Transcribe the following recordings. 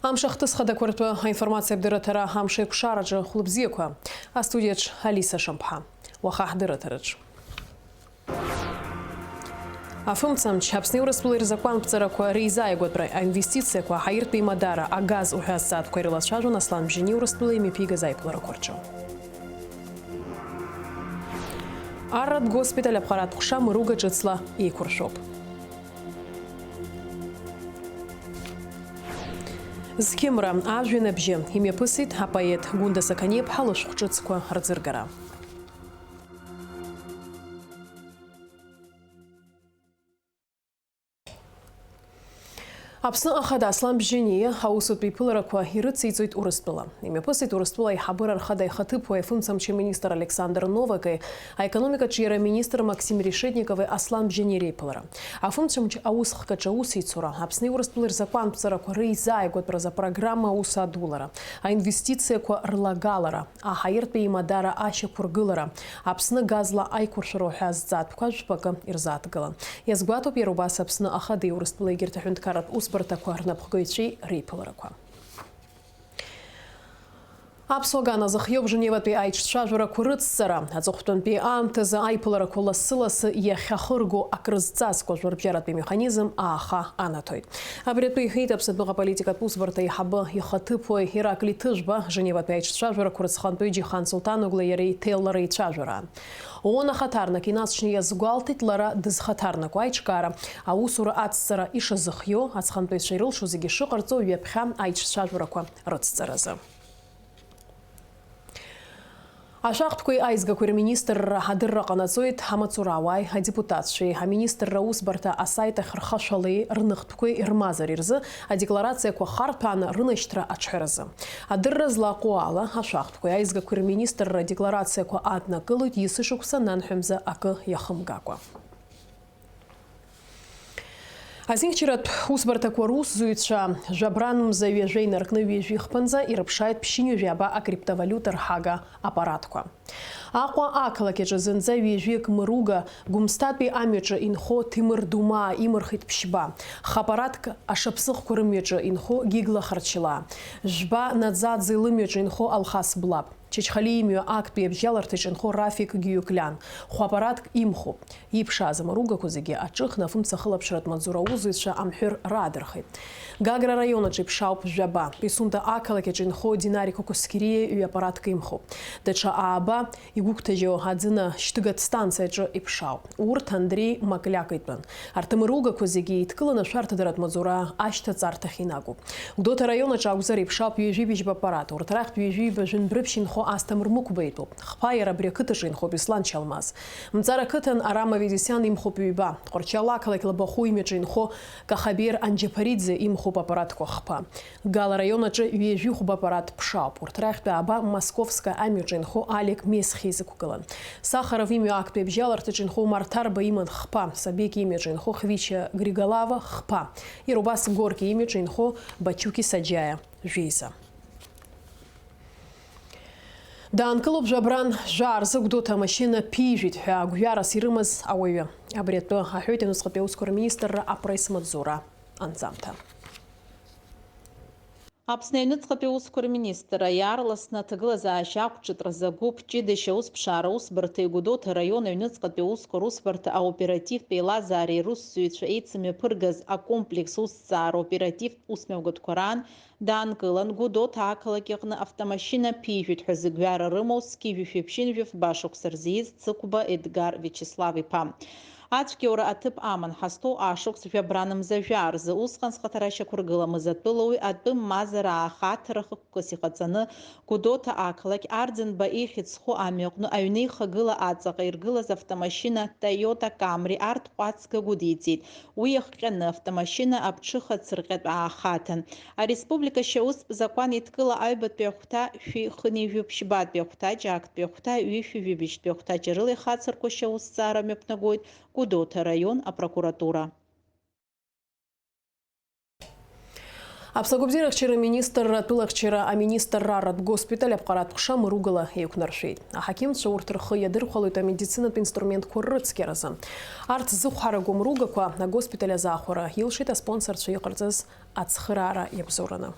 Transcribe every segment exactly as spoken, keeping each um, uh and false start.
Амш ахҭыс хадақәа ртәы аинформациа абдырраҭара амш еиқәшараҿы хәлыбзиақәа. Астудиаҿ Алиса Шамԥҳа. Уаха ҳдырраҭараҿ. Афымцамч, Аԥсни Урыстәылеи рзакәанԥҵарақәа реизааигәатәра, аинвестициақәа, аҳаиртәи имадара, агаз уҳәа азҵаатәқәа ирылацәажәон Аслан Бжьани Урыстәылеи имҩаԥигаз аиԥыларақәа рҿы. Арратә госпиталь аԥҟаратә ҟәша мыруга ҿыцла еиқәыршәоуп. Зқьымра, ажәҩан абжьы, имҩаԥысит апоет Гәында Сақаниаԥҳа лышәҟә ҿыцқәа рӡыргара. Аԥсны Ахада Аслан Бжьаниа аусутә еиԥыларақәа ирыциҵоит Урыстәыла. Имҩаԥысит Урыстәыла аиҳабыра рхада ихаҭыԥуаҩ афымцамч аминистр Александр Новаки, аекономикаҿиара аминистр Максим Решетникови Аслан Бжьаниа реиԥылара. Афымцамч аусхкаҿы аусеицура, Аԥсни Урыстәылеи рзакәанԥҵарақәа реизааигәатәразы апрограмма аус адулара, аинвестициақәа рлагалара, аҳаиртәи имадара ашьақәыргылара, Аԥсны газла аиқәыршәара уҳәа азҵаатәқәа жәпакы ирзааҭгылан. Иазгәаҭоуп иара убас Аԥсны Ахадеи Урыстәыла егьырҭ аҳәынҭқарратә усбарҭақәа рнапхгаҩцәеи реиԥыларақәа. Аԥсуа гана зыхиоуп Женеватәи аиҿцәажәарақәа рыцҵара. Аҵыхәтәантәи аамҭазы аиԥыларақәа лассы-лассы иахьахырго акрызҵазкуа жәларбжьаратәи механизм ааха анаҭоит. Абри атәы иҳәеит Аԥсны адәныҟа аполитикатә усбарҭа аиҳабы ихаҭыԥуаҩ Ираклий Ҭыжәба Женеватәи аиҿцәажәарақәа рыҵхантәаҩы Џьихан Сулҭаноглеи иареи ҭеллара еицәажәараан. ООН ахаҭарнак инаҵшьны иазгәалҭеит лара дызхаҭарнаку аиҿкаара, аусура ацҵара ишазыхиоу, аҵхантәаҩцәа ирылшо зегьы шыҟарҵо ҩаԥхьа аиҿцәажәарақәа рыцҵаразы. Ашәахтәқәеи аизгақәеи рминистрра адырра ҟанаҵоит амаҵурауааи адепутатцәеи. Аминистрра аусбарҭа асаит ахь рхашәалеи рныхтәқәеи рмазареи рзы адекларациақәа харҭәааны рынашьҭра аҿҳәаразы. Адырра злаҟоу ала, ашәахтәқәеи аизгақәеи рминистрра адекларациақәа аднакылоит есышықәса нанҳәамза акы иахымгакәа. Азинхьчаратә усбарҭақәа русзуҩцәа жәабран мза ҩажәа инаркны ҩажәи хԥынӡа ирыԥшааит ԥшьынҩажәи аба акриптовалиута рҳага аппаратқәа. Аҟәа ақалақь аҿы зынӡа ҩажәиак мыруга Гәымсҭатәи амҩаҿы инхо Ҭемыр Думаа имырхит ԥшьба, хапаратк ашаԥсыӷқәа рымҩаҿы инхо Гигла Харчилаа, жәба Наӡаӡе лымҩаҿы инхо Алхас Блаб. Чачхалиа имҩа актәи абжьаларҭаҿ инхо Рафик Гиуклиан хәапаратк имхуп. Иԥшааз амаругақәа зегьы аҿыхны афымца ахылаԥшратә маҵзура аусзуҩцәа амҳәыр раадырхеит. Гагра араион аҿы иԥшаауп жәаба. Писунта ақалақь аҿы инхо Динари Кокосқьриа ҩапаратк имхуп. Даҽа ааба игәыгәҭажьу аӡына шьҭыгатә станциа аҿы иԥшаауп. Урҭ Андреи Маклиак итәын. Арҭ амаругақәа зегьы еидкыланы ашәарҭадаратә маҵзура ашьҭаҵарҭахь инагоуп. Гәдоуҭа араион аҿы акәзар иԥшаауп ҩажәи быжьба аппарат. Урҭ рахьтә ҩажәи быжәбжьынбрыԥшь инхо Асҭамыр Мықәба итәуп. Хԥа иара абри ақыҭаҿы инхоуп Беслан Чалмаз. Мҵара ақыҭан Арам Аветисиан имхуп ҩба. Тҟәарчал ақалақь Лабахәы имҩаҿы инхо Кахабер Анџьаԥариӡе имхуп аппаратқәа хԥа. Гала араион аҿы ҩажәи хәба аппарат ԥшаауп. Урҭ рахьтә ааба Московска амҩаҿы инхо Олег Месхиа изықәгылан. Сахаров имҩа актәи абжьаларҭаҿы инхо Марҭарба иман хԥа, Сабеки имҩаҿы инхо Хвича Григолава хԥа, иара убас Горки имҩаҿы инхо Бачуки Саџьаиа жәеиза. Даанкылоуп жәабран жәаа рзы Гәдоуҭа амашьына ԥижәеит ҳәа агәҩарас ирымаз ауаҩы. Абри атәы аҳәоит аҩныҵҟатәи аусқәа рминистрра апресс-маҵзура анҵамҭа. Аԥсны аҩныҵҟатәи аусқәа рминистрра иаарласны аҭагылазаашьа ақәҿытәразы агәыԥ ҷыдашьа аусԥшаара усбарҭеи Гәдоуҭа араион аҩныҵҟатәи аусқәа русбарҭа аоперативтә еилазаареи русзуҩцәа еицымҩаԥыргаз акомплекс усҭҵаара оперативтә усмҩаԥгатәқәа раан даанкылан, Гәдоуҭа ақалақь аҟны автомашьына ԥижәеит ҳәа зыгәҩара рымоу зқьи жәшәи ԥшьынҩажәи фба шықәса рзы ииз Цыкәба Едгар Виачеслав-иԥа. Ацәгьаура аҭыԥ аман ҳазҭоу ашықәс жәабран мза жәаа рзы, усҟан зхаҭара шьақәыргыламыз атәылауаҩ атәым мазара аахаҭара хықәкыс иҟаҵаны, Гәдоуҭа ақалақь Арӡынба ихьӡ зху амҩаҟны аҩны ихагыла аҵаҟа иргылаз автомашьына Toyota Camry артҟәацга гәыдиҵеит. Уи иахҟьаны автомашьына аԥҽыха цырҟьатә аахаҭан. Ареспублика шьаустә закәан еидкыла аҩбатәи ахәҭа шәи хынҩажәи ԥшьбатәи ахәҭаҷ, актәи ахәҭа ҩышәи жәибжьтәи ахәҭаҷ рыла ихацырку ашьаусҭҵаара мҩаԥнагоит Гәдоуҭа араион апрокуратура. Аԥсны агәабзиарахьчара аминистрра атәылахьчара аминистрра арратә госпиталь аԥҟаратә ҟәша мыругала еиқәнаршәеит. Аҳақьымцәа урҭ рхы иадырхәалоит амедицинатә инструментқәа ррыцқьаразы. Арҭ ззыхәҳарагоу амругақәа агоспиталь азаахәара илшеит аспонсорцәа иҟарҵаз ацхыраара иабзоураны.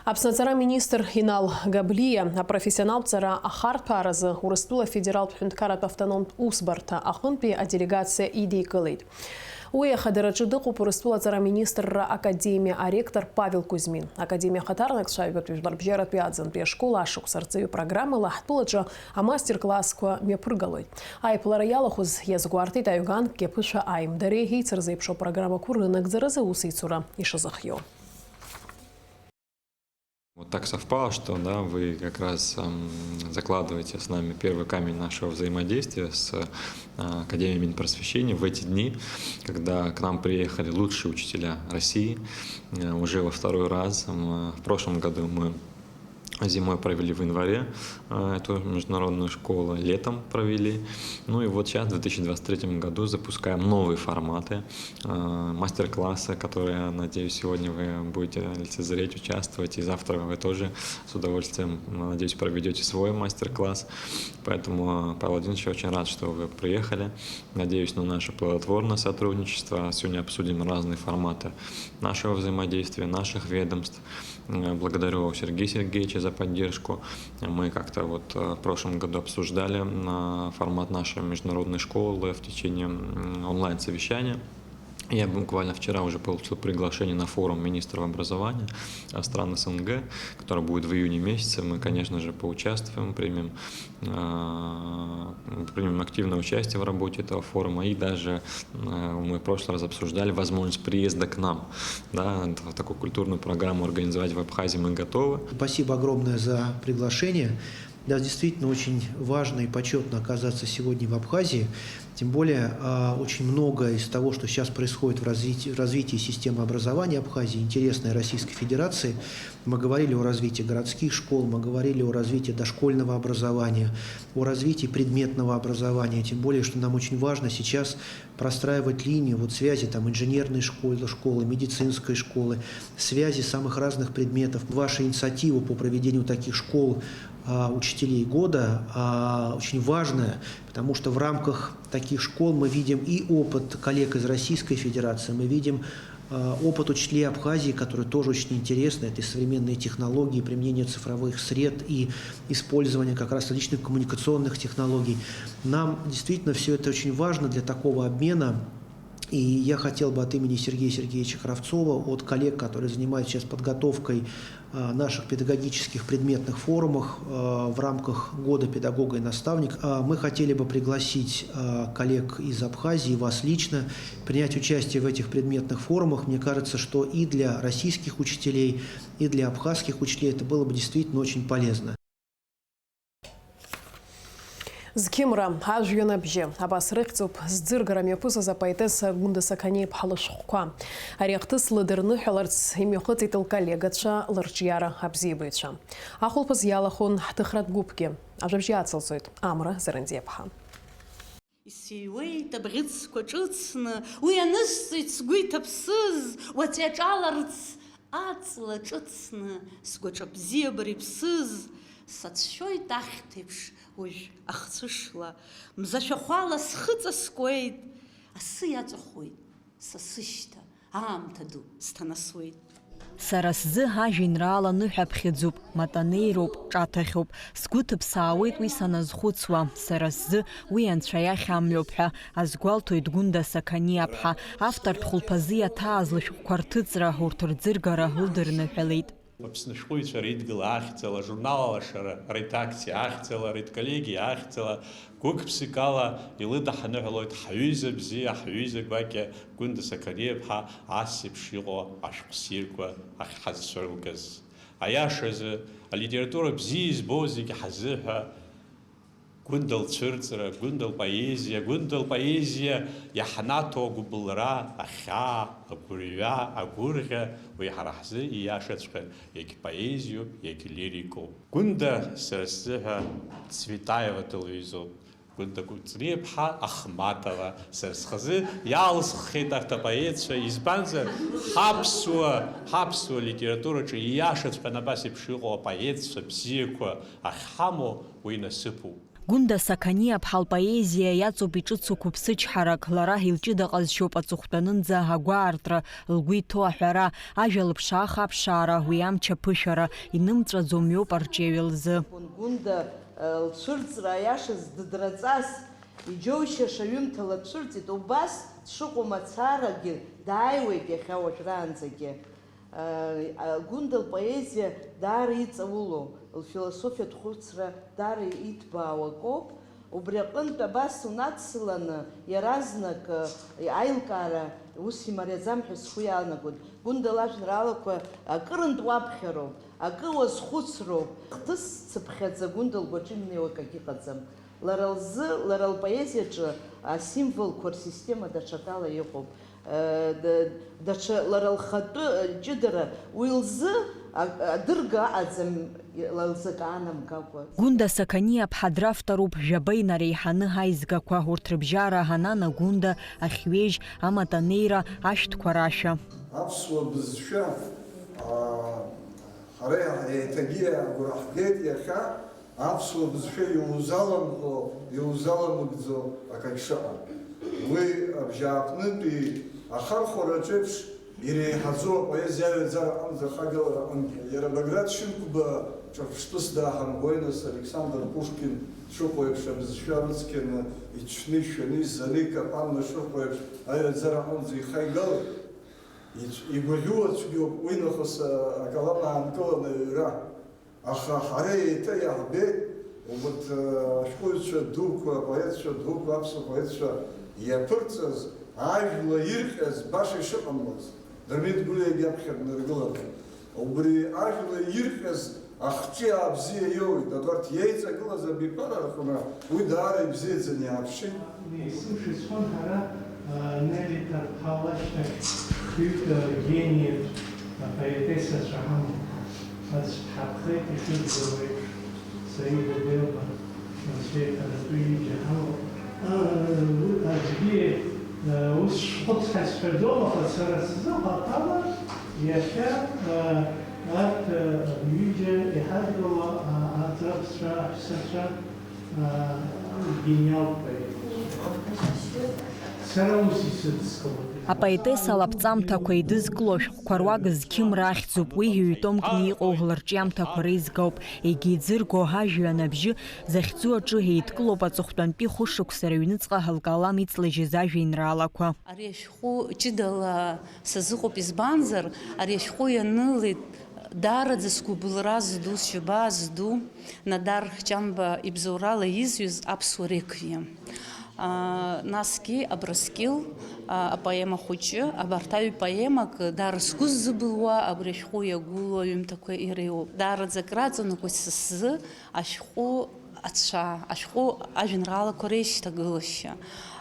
Аԥсны аҵара министр Инал Габлиа апрофессионалтә ҵара ахарҭәааразы Урыстәыла афедералтә ҳәынҭқарратә автономтә усбарҭа аҟынтәи аделегациа идикылеит. Уи ахадараҿы дыҟоуп Урыстәыла аҵара министрра академиа аректор Павел Кузьмин. Академиа ахаҭарнакцәа аҩбатәи жәларбжьаратәи аӡынтәи ашкол ашықәс арҵаҩы программала ҳтәылаҿы амастер-классқәа мҩаԥыргалоит. Аиԥылара иалахәыз иазгәарҭеит аҩганкгьы аԥышәа аимдареи еицырзеиԥшу апрограммақәа рынагӡаразы аусеицура ишазыхиоу. Вот так совпало, что, да, вы как раз, ам, закладываете с нами первый камень нашего взаимодействия с, а, Академией Минпросвещения в эти дни, когда к нам приехали лучшие учителя России, э, уже во второй раз. М, в прошлом году мы зимой провели в январе, э, эту международную школу, летом провели. Ну и вот сейчас, в две тысячи двадцать третьем году, запускаем новые форматы, э, мастер-классы, которые, надеюсь, сегодня вы будете лицезреть, участвовать, и завтра вы тоже с удовольствием, надеюсь, проведёте свой мастер-класс. Поэтому, э, Павел Владимирович, я очень рад, что вы приехали. Надеюсь на наше плодотворное сотрудничество. Сегодня обсудим разные форматы нашего взаимодействия, наших ведомств. Э, благодарю Сергея Сергеевича за поддержку. Мы как-то вот, э, в прошлом году обсуждали, м, формат нашей международной школы в течение, м, онлайн-совещания. Я буквально вчера уже получил приглашение на форум министров образования, э, стран СНГ, который будет в июне месяце. Мы, конечно же, поучаствуем, примем, э, примем активное участие в работе этого форума. И даже, э, мы в прошлый раз обсуждали возможность приезда к нам. Да, т-, такую культурную программу организовать в Абхазии мы готовы. Спасибо огромное за приглашение. Да, действительно очень важно и почётно оказаться сегодня в Абхазии. Тем более, а, очень многое из того, что сейчас происходит в развитии, в развитии системы образования Абхазии, интересное Российской Федерации. Мы говорили о развитии городских школ, мы говорили о развитии дошкольного образования, о развитии предметного образования. Тем более, что нам очень важно сейчас простраивать линию вот связи там инженерной школы, школы, медицинской школы, связи самых разных предметов. Ваша инициатива по проведению таких школ, а, учителей года, а, очень важная, потому что в рамках таких школ мы видим и опыт коллег из Российской Федерации, мы видим, а, опыт учителей Абхазии, который тоже очень интересный. Это и современные технологии, применение цифровых сред, и использование как раз различных коммуникационных технологий. Нам действительно всё это очень важно для такого обмена. И я хотел бы от имени Сергея Сергеевича Кравцова, от коллег, которые занимаются сейчас подготовкой, а, наших педагогических предметных форумах, а, в рамках года педагога и наставника, а, мы хотели бы пригласить, а, коллег из Абхазии, вас лично, принять участие в этих предметных форумах. Мне кажется, что и для российских учителей, и для абхазских учителей это было бы действительно очень полезно. Зқьымра, ажәҩан абжьы, абас рыхьӡуп зӡыргара мҩаԥысыз апоетесса Гәында Сақаниа-иԥҳа лышәҟәқәа. Ари ахҭыс лыдырныҳәаларц имҩахыҵит лколлегацәа, лырҿиара абзиабаҩцәа. Ахәылԥаз иалахәын ҳҭыхратә гәыԥгьы. Ажәабжь иацылҵоит Амра Зарандиаԥҳа. Исыҩуеит абӷьыцқәа ҿыцны, уи анысҵоит сгәы иҭаԥсыз, уаҵәы иаҿаларц аҵла ҿыцны, сгәаҿы абзиабара иԥсыз, сацәшәоит ахьҭеиԥш уажә ахцәышла, мза шәахәала схы ҵаскуеит, асы иаҵәахуеит са сышьҭа, аамҭа ду сҭанасуеит. Сара сзы ажәеинраала ныҳәаԥхьыӡуп, матанеироуп, ҿаҭахьоуп. Сгәы ҭыԥсаауеит уи саназхәыцуа. Сара сзы уи Анцәа иахь амҩоуп ҳәа азгәалҭоит Гәында Сақаниаԥҳа. Автортә хәылԥазы иаҭааз лышәҟәқәа рҭыҵра, урҭ рӡыргара лыдырныҳәалеит. Аԥсны ашәҟәыҩҩцәа реидгыла ахьӡала, ажурнал Алашара аредакциа ахьӡала, аредколлегиа ахьӡала, гәык-ԥсыкала илыдаҳныҳәалоит ҳҩыза бзиа, ҳҩыза гәакьа Гәында Сақаниаԥҳа, ас еиԥш иҟоу ашәҟәы ссирқәа ахьҳазцәырылгаз. Аиашазы, алитература бзиа избо зегьы ҳазыҳәа, Гәында лцәырҵра, Гәында лпоезиа, Гәында лпоезиа иаҳнаҭо агәыбылра, ахьаа, агәырҩа, агәырӷьа, уи ҳара ҳзы ииашаҵәҟьа иагь поезиоуп, иагь лирикоуп. Гәында сара сзыҳәа Цветаева дылҩызоуп. Гәында Кәыҵниаԥҳа Ахматова сара схазы иаалысххьеит арҭ апоетцәа, избанзар, ҳаԥсуа, ҳаԥсуа литератураҿы ииашаҵәҟьаны абас еиԥш иҟоу апоетцәа бзиақәа ахьҳамоу уи насыԥуп. Гәында Сақаниаԥҳа лпоезиа иаҵоуп иҿыцу қәыԥсычҳарак, лара илҷыда ҟазшьоуп аҵыхәтәанынӡа агәаартра, лгәы иҭоу аҳәара, ажәа лыԥшааха аԥшаара, уи амч аԥышәара, инымҵәаӡо мҩоуп арҿиаҩы лзы. Гәында, э, лцәырҵра, аиашаз, дыдраҵас, иџьоушьаша ҩымҭала дцәырҵит, убас дшыҟоу мацарагьы дааиуеит иахьа уажәраанӡагьы. Гәында лпоезиа даара иҵаулоу, лфилософиатә хәыцра даара иҭбаау акоуп. Убри аҟынтә абас унадсыланы, иаразнак аилкаара ус имариаӡам ҳәа сгәы иаанагоит. Гәында лажәеинраалақәа акырынтә уаԥхьароуп, акы уазхәыцроуп. Хҭыс цыԥхьаӡа Гәында лгәаҿы имнеиуа акагьы ыҟаӡам. Лара лзы, лара лпоезиаҿы асимволқәа рсистема даҽакала иҟоуп. Э, д-, даҽа лара лхатәы, э, ҷыдара уи лзы, а-, адырга аҟаӡам, ла лзы акы аанамгакәа. Гәында Сақаниаԥҳа дравторуп жәаба инареиҳаны аизгақәа, урҭ рыбжьара Ҳанана Гәында, Ахьҩежь, Аматанеира, Ашәҭқәа рашәа. Аԥсуа бызшәа, аа, ҳара еиҭагьы агәра ҳгеит иахьа, аԥсуа бызшәа иузаламҳәо, иузаламыгӡо акагь шыҟам. Уи абжьааԥнытәи ахархәараҿ еиԥш иреиҳаӡоу апоезиа аҩаӡара аҟынӡа ахагалара аҟынгьы. Иара Баграт Шьынқәба ҿырԥштәыс дааҳамгои, нас, Александр Пушкин дшыҟоу еиԥш абызшәа рыцқьаны, ицәны, ишәаны, иззаны, икапанны шыҟоу еиԥш аҩаӡара аҟынӡа ихаигалеит. Ицә-, игәаӷьуа цәгьоуп уи нахыс, а, акалам аанкыланы аҩра. Аха ҳара еиҭа иаҳбеит, убарҭ, а, ашәҟәыҩҩцәа дуқәа, апоетцәа дуқәа, аԥсуа поетцәа иаԥырҵаз ажәла ирҟьаз баша ишыҟамлаз, Дырмит Гәлиагьы аԥхьа днаргыланы. Убри ажәла ирҟьаз ахҿиаа бзиа иоуеит, абарҭ иеиҵагылаз абиԥара рҟны уи даара ибзиаӡаны иааԥшит. Есымша исҳәон ҳара, а, Нели Ҭарԥҳа лашьҭахь хҩык, а, гениатә апоетессацәа ҳамоуп ҳәа. Аӡә дҳархеит, ишыжәдыруа еиԥш, Саида Делба, анцәа иҳаратәы ҩыџьа ҳамоуп. А, аӡәгьы, а, ус шхәыцхьаз сҳәаӡом, аха сара сзы хаҭала иахьа, а, арҭ, а, ҩыџьа иҳадгыло, а, аҵарсцәа, аҳәсацәа, Гениалтә поет. Сара ус исыдыскылоит. Апоетесса лаԥҵамҭақәа еидызкыло ашәҟәқәа руак зқьымра ахьӡуп, уи ҩ-томкны иҟоу лырҿиамҭақәа реизгоуп, егьа иӡырго ажәҩан абжьы захьӡу аҿы еидкылоуп аҵыхәтәантәи хәышықәса рыҩныҵҟа лкалам иҵлыжьыз ажәеинраалақәа. Ари ашәҟәы ҷыдала сазыҟоуп, избанзар, ари ашәҟәы ианылеит даараӡа сгәыбылра зду, сџьабаа зду, Надар Ҷамба ибзоурала изҩыз аԥсуа реквием. Аа, насгьы Абрыскьыл, аа, апоема хәыҷы, абарҭ аҩ поемак даара сгәы ззыбылуа, абри ашәҟәы иагәылоу аҩымҭақәа иреиуоуп. Даараӡа акраҵанакуеит са сзы ашәҟәы ацәа, ашәҟәы ажәеинраалақәа реишьҭагылашьа.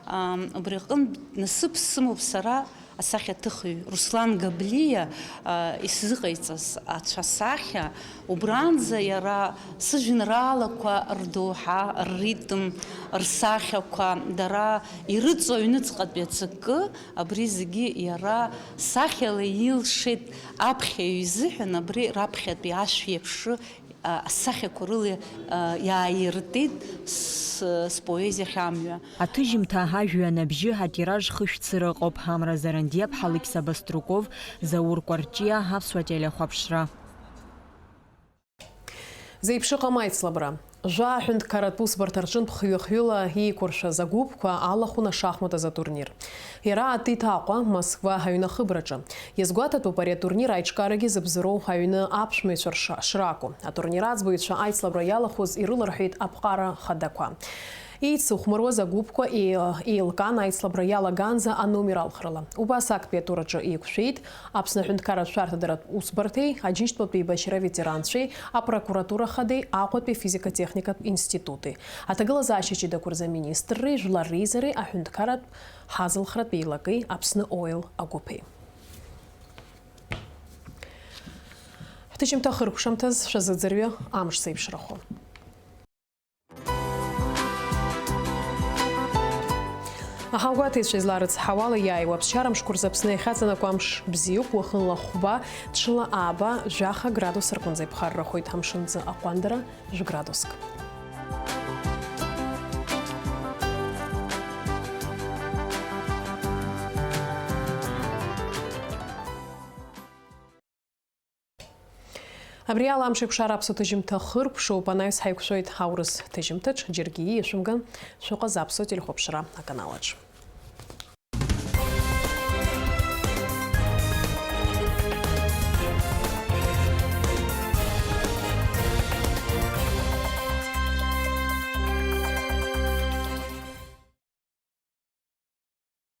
Ам, убри аҟынтә насыԥ сымоуп сара асахьаҭыхҩы Руслан Габлиа, а, исзыҟаиҵаз ацәа асахьа, убранӡа иара сыжәеинраалақәа рдоуҳа, рритм, рсахьақәа, дара ирыҵоу аҩныҵҟатәи ацыкы, абри зегьы иара сахьала илшеит аԥхьаҩ изыҳәан, абри раԥхьатәи ашәеиԥшы асахьақәа рыла иааиртит с-, споезиахь амҩа. Аҭыжьымҭа ажәҩан абжьы атираж хышәцыра ыҟоуп. Амра Зарандиаԥҳа, Алықьса Баструков, Заур Кәарҷиа, Аԥсуа телехәаԥшра. Зеиԥшыҟам аицлабра. Жәаа аҳәынҭқарратә усбарҭа рҿынтә хҩы-хҩыла еиқәыршәаз агәыԥқәа алахәын ашахмат азы атурнир. Иара Атит Аҟәа, Москва аҩны ахыбраҿы. Иазгәаҭатәуп ари атурнир аиҿкаарагьы зыбзоуроу аҩны аԥшәмаҩцәа рш-, шракәу. Атурнир аӡбаҩцәа аицлабра иалахәыз ирыларҳәеит аԥҟара хадақәа. Еицыхәмаруаз агәыԥқәа еи-, еилкаан аицлабра иалаганӡа аномер алхрала. Убас актәи атур аҿы еиқәшәеит Аԥсны аҳәынҭқарратә шәарҭадаратә усбарҭеи, Аџьынџьтәылатә еибашьра аветеранцәеи, апрокуратура хадеи, Аҟәатәи афизика-техникатә институти. Аҭагылазаашьа ҷыдақәа рзы аминистрреи, жәлар реизареи, аҳәынҭқарратә ҳазалхратә еилакеи, Аԥсны Оил агәыԥи. Ҳҭыжьымҭа хыркәшамҭаз шәазыӡырҩы амш зеиԥшрахо. Аҳаугәаҭаҩцәа изларыцҳауала, иааиуа аԥсшьара мшқәа рзы Аԥсны иахьаҵанакуа амш бзиоуп, уахынла хәба, ҽыла ааба, жәаха градус рҟынӡа иԥхаррахоит, амшын аӡы аҟәандара жәа градуск. Абри ала Амшеикәшара аԥсуа ҭыжьымҭа хыркәшоуп, анаҩс ҳаиқәшәоит аурыс ҭыжьымҭаҿ, џьаргьы ииашәымган, шәыҟаз аԥсуа телехәаԥшра аканалаҿ.